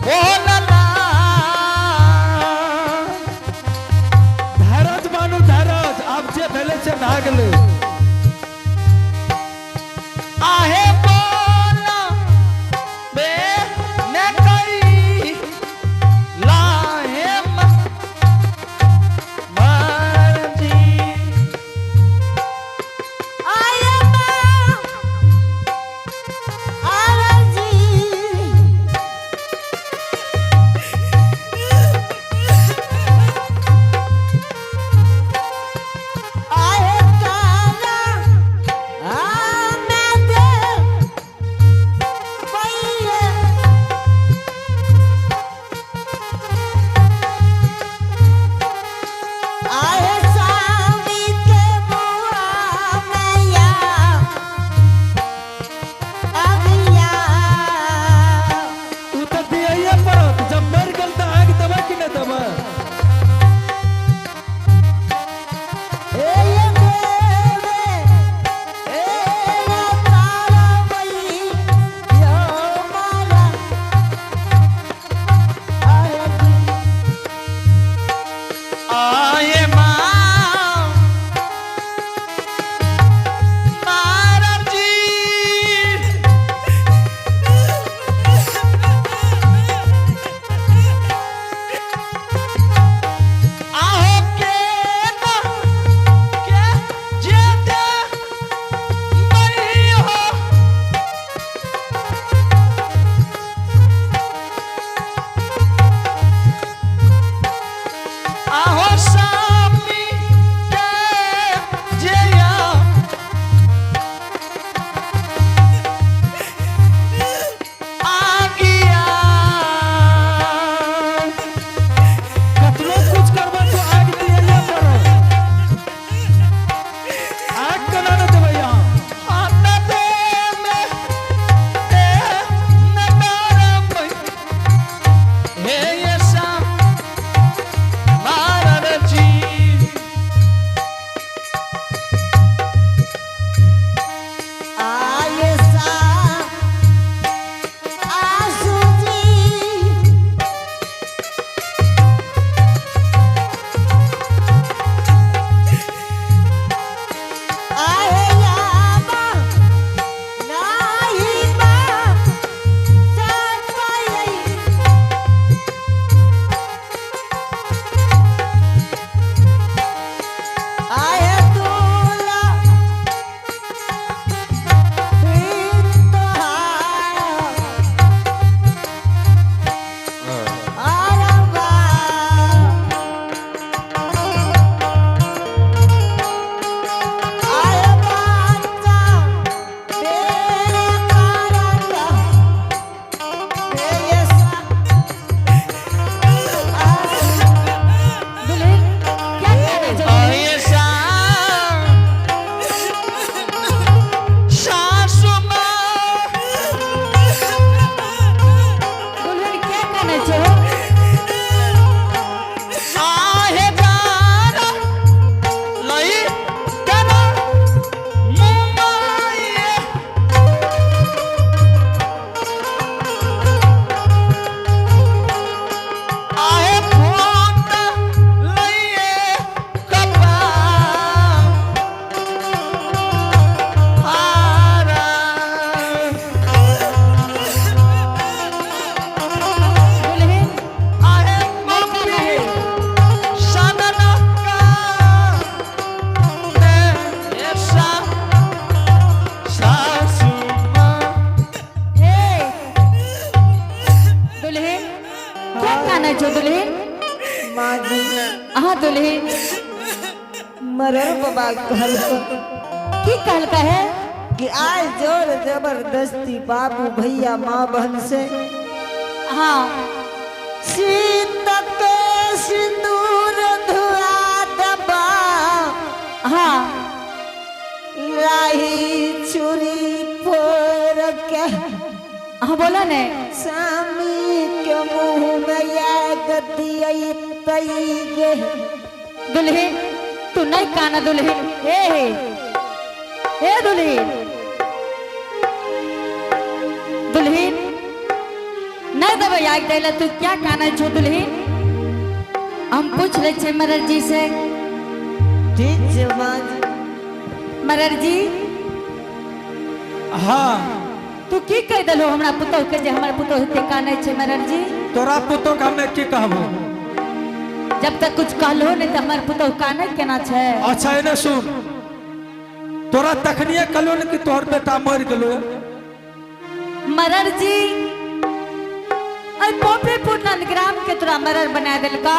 ओ लला। धैरज मानू धैरज, आब जे भेलै से भए गेलै। आहे बोला बे ने कई लाहे मर्जी। आये माँ आरजी। आये काला आमद पइये। आये स्वामी के बुआ मैया अगिया। उ तऽ दियैये पड़त, जब मरि गेल तऽ आगि देबै कि नहि देबै? ए देवे ए तारा मई यो मारा आरती। आए माँ मारजी। आहो के ना के जे दे मई हो। आहो सामी के जया आ गया। कतनो कुछ करबै तो आगि दियैये पड़त। आगि केना नहि देबै अहाँ? हाथ दे में दे नगारम हे ये सा मारर जी। आये सा आसू जी। आये याबा नाही बा चापाई। आये तुला दुल्हन क्या कहना चाहते आए सा सासु माँ। दुल्हन क्या कहना चाहो? आहे गाना लई कना मुंबई। आहे फोन लईए कपा हारा। दुल्हन आहे नहीं कहना है। साधना का ने सा सासु माँ। ए दुल्हन क्या कहना चाहो दुल्हन? माँ जी। हाँ दुल्हन। मरर बाबा कहल की कहलका है? कि आज जोर जबरदस्ती बाबू भैया माँ बहन से हाँ सीत के सिंदूर धुआ दबा, हाँ लाही छुरी फोर के हाँ बोला ने। स्वामी के मुंह में या गतियई तई गे। दुल्हन तू नहीं काना दुल्हन। हे हे हे दुल्हन, दुल्हन। नहीं देबै आगि दै लए, तू क्या कानै छौ दुल्हिन? हम पूछ लै छियै मरर जी से। ठीक छै बाज। मरर जी। हाँ। तू की कहि देलहो हमरा पुतोह के जे हमर पुतोह एते कानै छै मरर जी? तोरा पुतोह के हमे की कहबो? जब तक कुछ कहलहो नहीं तऽ हमर पुतोह कानै केना छै? अच्छा एने सुन, तोरा तखनिए कहलो ने कि तोहर बेटा मरि गेलो। मरर जी, अरे पोपीपुर नंदग्राम के तोरा मरर बना देलका,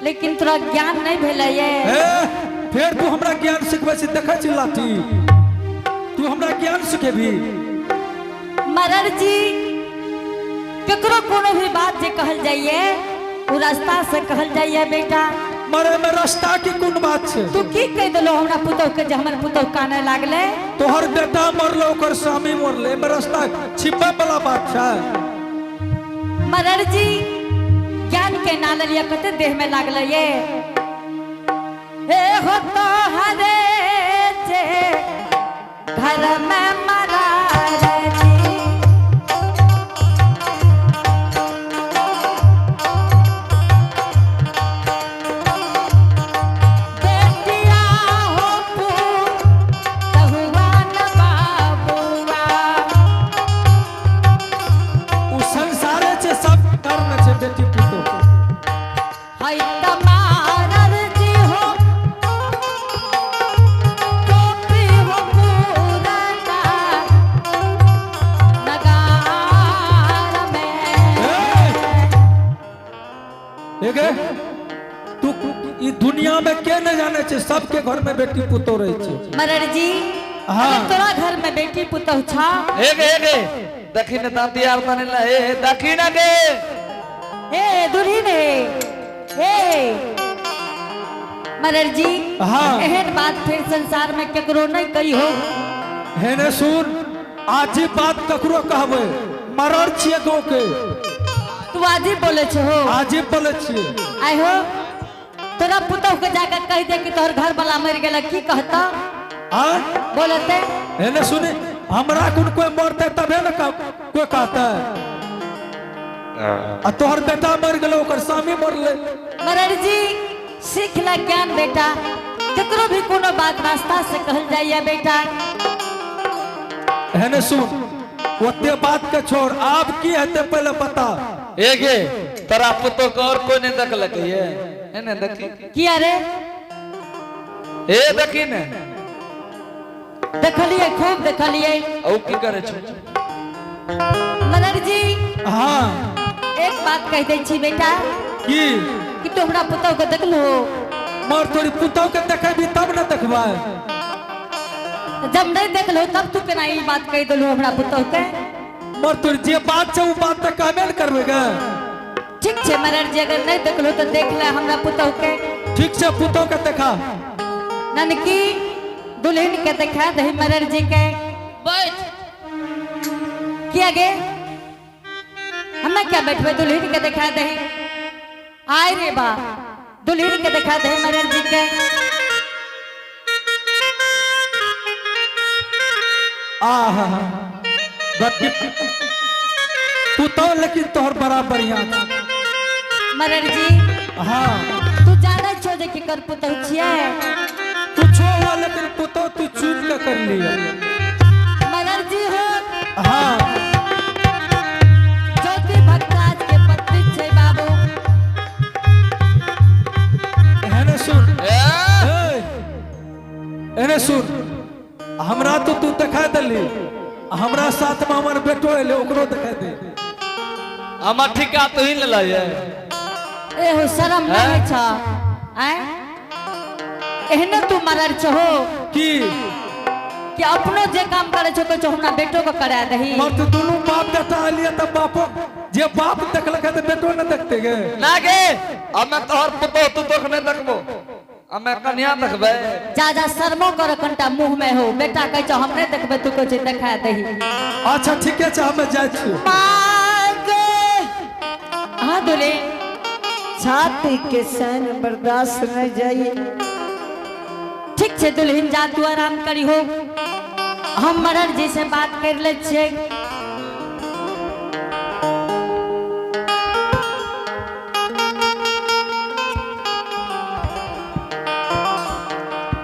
लेकिन तोरा ज्ञान नहीं भेलै ये। ए, फिर तू हमरा ज्ञान सिखबै छी? देखै छी लाठी, तू हमरा ज्ञान सिखेबी? मरर जी, केकरो कोनो भी बात जे कहल जाइए वो रास्ता से कहल जाइए बेटा। मरे में रास्ता की कोन बात छै? तू की कहि देलो हमरा पुतोह के जे हमर पुतोह काने लागले? तोहर बेटा मरलो, ओकर स्वामी मरले, एमे रास्ता छिपे वाला बात छै? मरर जी, ज्ञान के ना लिया कते देह में लागले ये। हे हो तो हरे जे घर में मरर जी। बेटिया हो पुतहुआ न बाबुआ। उ संसारे छै, सब कर्म छै बेटी पुतोह। है तमारर जी हो टोपी हो पुराना नगार में। एगे तू ई दुनिया में के न जाने छै, सबके घर में बेटी पुतोह रहे छै। मरर जी, हाँ। अगर तोरा घर में बेटी पुतोह छा। एगे एगे दखी ने दांती आर तने ला, ए दखी ना गे। ए दुल्हिन, हे हे मरर जी। हाँ। एहन बात फिर संसार में केकरो नहीं कही हो। हेने सुन, आज ही बात ककरो कहबै, मरर छियै गाँव के। तू आज ही बोले छो हो? आज ही बोले छियै। आइ हो तोरा पुतोह के जाकर कह दे कि तोहर घर वाला मर गेल, की कहता? हाँ? बोलते। हेने सुनी, हमरा कोन कोई मरते तबे न कोई कहता है। आ तोहर बेटा मर गेलो, ओकर स्वामी मरले। मरर जी, सीख ला ज्ञान बेटा, केकरो भी कोनो बात रास्ता से कहल जाइए बेटा। हेने सुन, ओते बात के छोड़, आब की हेतै पहले बता। एगे तोरा पुतोह के और कोई नहीं देखलक ये एने देखी। किया रे? ए देखी ने। देखलिए, खूब देखलिए। औ की करे छौ? मरर जी। हाँ। एक बात कह दै छी बेटा। की? कि तू हमरा पुतोह के देखलहो? मर तोरी पुतोह के देखेबी तब न देखबै। जब नहीं देखलहो तब तू केना ई बात कह देलहो हमरा पुतोह के? मर तोरी, जे बात छै उ बात तऽ कहबे न करबै गे। ठीक छै मरर जी, अगर नहीं देखलहो तो देख ले हमरा पुतोह के। ठीक छै, पुतोह के देखा। ननकी दुल्हन के देखा दही मरर जी के। बैठ। किया गे? हमें क्या बैठबे, दुल्हन के देखा दही। आय रे बा, दुल्हन के देखा दही मरर जी के। आहा, पुतोह लेकिन तोहर बड़ा बढ़िया छै। मरर जी। हाँ। तू जानै छो जे केकर पुतोह छियै? कुछो हुआ, लेकिन पुतोह तू चुन के कर लिया। मरर जी हो। हाँ। ज्योति भक्तराज के पत्नी छै बाबू। एने सुन। ए। ए, एने सुन, हमरा तो तू देखा देली, हमरा साथ में हमर बेटो एले, ओकरो देखा दे। हमर ठिका तू ही लेला ये। ए हो, शरम नहीं होइ छ? आय, एहने तू मरर छहो की? कि अपनो जे काम करे छो, कहै छो हमरा बेटो के करा दही। मर तो दोनों बाप बेटा एलिए तऽ बापो, जे बाप देखलक है तऽ बेटो न देखते गे। ना गे, हमे तोहर पुतोह तू तोख नहीं देखबो, हमे कन्या देखबै। जा जा, शर्मो कर कनटा मुंह में हो। बेटा कहै छो हम नहीं देखबै, तू कहै छो देखा दही। अच्छा ठीके छै, हमे जाइ छियै। माँ गे। हाँ दुल्हिन। छाती के सहन बर्दाश्त न जाइए। ठीक छै दुल्हिन, जा तू आराम करी हो, हम मरर जी से बात कर ले छियै।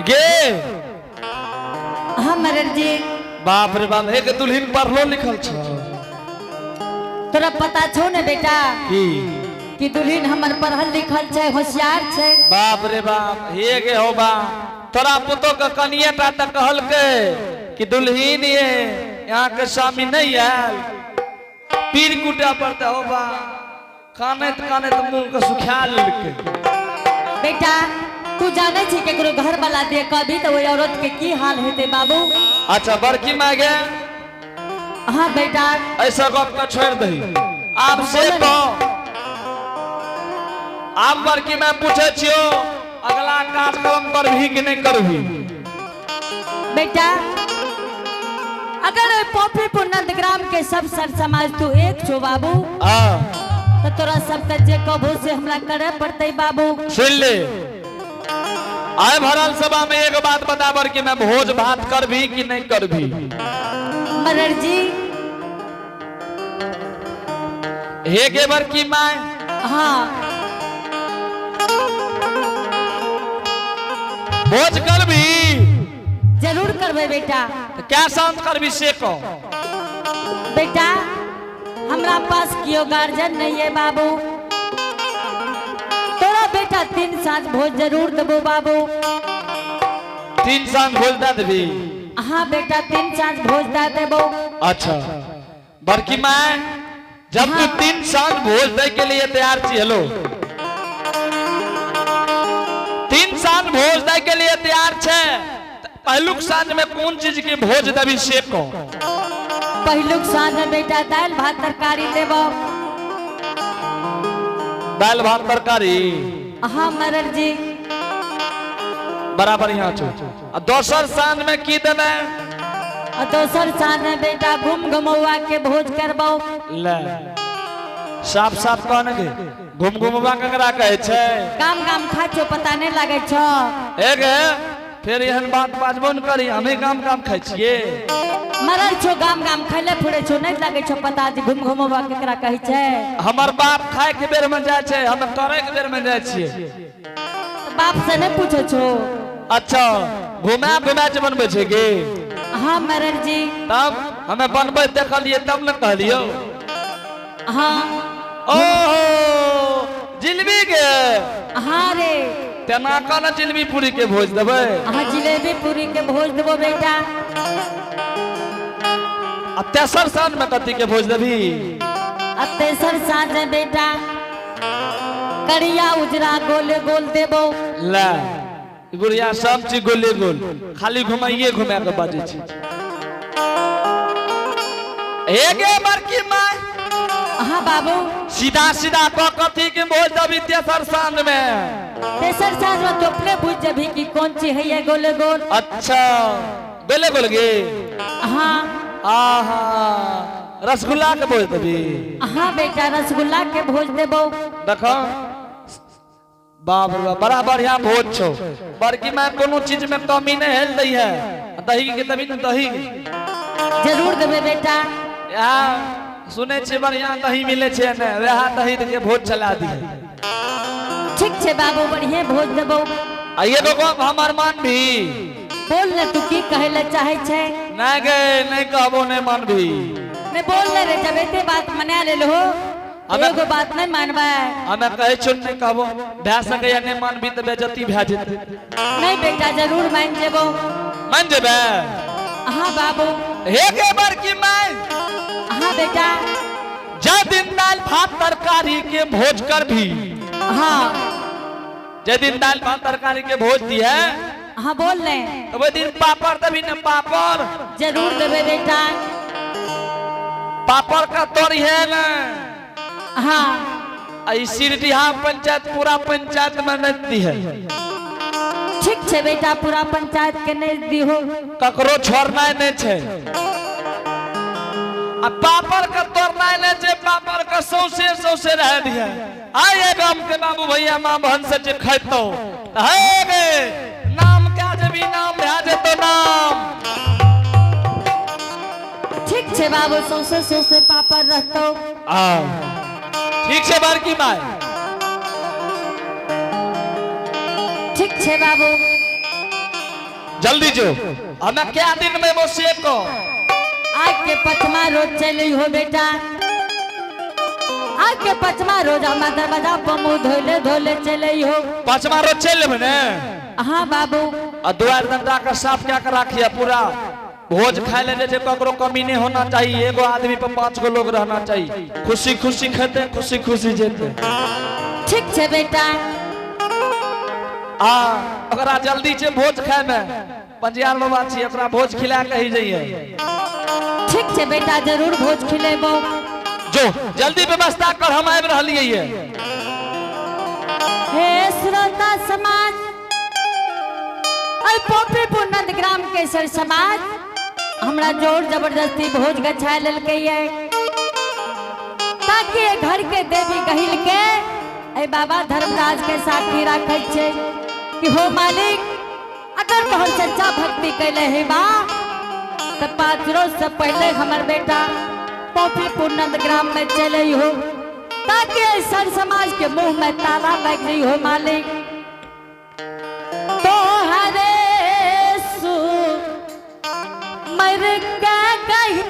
गे। हाँ मरर जी। बाप रे बाप, एक दुल्हन पढ़लो लिखल छो। तोरा पता छो ने बेटा की? कि दुल्हन हमर पढ़ल लिखल छै, होशियार छै। बाप रे बाप, हे गे हो बा, तोरा पुतो के कनिए टा त कहलकै कि दुल्हन ये यहाँ के स्वामी नहीं आयल, पीर कुटा पड़ता हो बा, कानैत कानैत मुंह के सुखा लेलकै। बेटा तू जाने छी केकरो घर वाला दे कभी तो ओहि औरत के की हाल हेतै बाबू। अच्छा बड़की माय गे। हाँ बेटा। ऐसा गप के छोड़ दही आब से तो आब बड़की माय पूछे छियो अगला कार्यक्रम करभी कि नहीं करभी? बेटा अगर ओहि पोपीपुर नंदग्राम के सब सर समाज तू एक छो बाबू तो तोरा सबके जे कहबो से हमरा करे पड़तै बाबू। सुन ले, आय भरल सभा में एक बात बता बड़की मैं भोज भात करभी कि नहीं करभी? मरर जी। हे गे बड़की my. हाँ। भोज करभी? जरूर करबै बेटा। तो क्या शांत करभी से कहो। बेटा हमरा पास कियो गार्जियन नहीं है बाबू, तोरा बेटा 3 साँझ भोज जरूर देबो बाबू। 3 साँझ भोज दे देबी? हाँ बेटा 3 साँझ भोज दे देबो। अच्छा बड़की my, जब तू हाँ। 3 साँझ भोज दे के लिए तैयार छी, हेलो 3 साँझ भोज दे के लिए तैयार छे, पहलुक साँझ में कौन चीज के भोज देबी से कहो। पहलुक साँझ में बेटा दाल भात तरकारी देबो। दाल भात तरकारी? हाँ मरर जी। बड़ा बढ़िया छो। आ दोसर साँझ में की देबे? आ दोसर साँझ में बेटा घूम घुमौआ के भोज करबो। ले साफ साफ कह ने गे, घूम घुमौआ केकरा कहै छै? गाम गाम खा छो पता नहीं लागै छो। हे गे फिर एहन बात बाजबो न करी, हमें गाम गाम खाइ छियै। मरल छो गाम गाम खैले फुरे छो, नहीं लागै छो पता जे घूम घुमौआ केकरा कहै छै। हमर बाप खाय के बेर में जाइ छै, हम करे के बेर में जाइ छियै। बाप से नहीं पूछे छो। अच्छा घुमा घुमा के बनबै छै गे? हाँ मरर जी। तब हमें बनबै देखलियै तब न कहलियौ। हाँ। ओहो जिलेबी के? हाँ रे। तेना कना जिलेबी पूरी के भोज देबै? हाँ जिलेबी पूरी के भोज देबो बेटा। आ तेसर साँझ में कथी के भोज देबी? आ तेसर साँझ में बेटा करिया उजरा गोले गोल देबो। ले गुड़िया सब चीज गोले गोल, खाली घुमाइए घुमा के बाजै छै। हे गे बड़की my. हाँ बाबू। सीधा सीधा क कथी के भोज देबी तेसर साँझ में? तेसर साँझ में तो अपने बुझ जबी कि कौन चीज है ये गोले गोल। अच्छा गोले गोल गे? हाँ। आहा रसगुल्ला के भोज देबी? हाँ बेटा रसगुल्ला के भोज देबो। देखो बाप रे बाप, बड़ा बढ़िया भोज छो। बड़की माय कोनो चीज में कमी नहीं हेल दै है। दही के देबी न? दही जरूर देबे बेटा। या सुनै छियै बढ़िया दही मिले छै ने, वएह दही के भोज चला दी। ठीक छै बाबू बढ़िया भोज देबो। आ एगो गप हमर मानबी? बोल ने तू की कहै ले चाहै छै। नहीं गे नहीं कहबो नहीं मानबी। नहीं बोल ने रे, जब एते बात मना लेल हो एगो बात नहीं मानबै। हमें कहै छौ नहीं कहबो, भए सकैया नहीं मानबी तऽ बेइज्जती भए जेतै। नहीं बेटा जरूर मान जेबो। मान जेबै? हाँ बाबू। हे गे बड़की my. हाँ बेटा। जा दिन दाल भात तरकारी के भोज करभी। हाँ। जे दिन दाल भात तरकारी के भोज दी है। हाँ बोल ने। तो वही दिन पापड़ देबी ने? पापड़ जरूर देबे बेटा। पापड़ का तोरी है ना? हाँ। सिरडीहा पंचायत पूरा पंचायत में नहीं दी है। ठीक छै बेटा पूरा पंचायत के नहीं दी हो। ककरो छोड़ना नहीं छै। आ पापड़ का तोड़ना नहीं छै, पापड़ का सौसे सौसे रह दिया। आए गाम के बाबू भैया माँ बहन से जे खैतो हे गे नाम क्या जेबी, नाम भए जेतो नाम। ठीक छै बाबू सौसे सौसे पापड़ रहतो। आ ठीक छै बड़की my. ठीक छै बाबू। जल्दी जो। हमें क्या दिन में वो से को आज के पचमा रोज चली हो बेटा, आज के पचमा रोज हमार दरवाजा पर मुंह धोले धोले चले हो। पांचवा रोज चल लेबै ने? हाँ बाबू। आ दुआर डंडा के साफ क्या के राखिए पूरा। भोज खाए ले जे ककरो कमी नहीं होना चाहिए। एगो आदमी पर 5 गो लोग रहना चाहिए। खुशी खुशी खेते, खुशी खुशी जेते। ठीक छे बेटा। आ ओकरा जल्दी छे भोज खाए में, पंजियार बाबा छी, ओकरा भोज खिला के ही जइए। ठीक छे बेटा, जरूर भोज खिलेबो। जो जल्दी व्यवस्था कर, हम आबि रहलियै ये। हे श्रोता समाज और पोपीपुर नंदग्राम के सर समाज, हमरा जोर जबरदस्ती भोज गछा लेलकै ये, ताकि ये घर के देवी गहिल के ए बाबा धर्मराज के साथी राखै छे कि हो मालिक, अगर तोहर सच्चा भक्ति कैले हे बा तो 5 रोज से पहले हमर बेटा पोपीपुर नंदग्राम में चले हो, ताकि सर समाज के मुंह में ताला लग रही हो मालिक। तो हरे सु मर का कहीं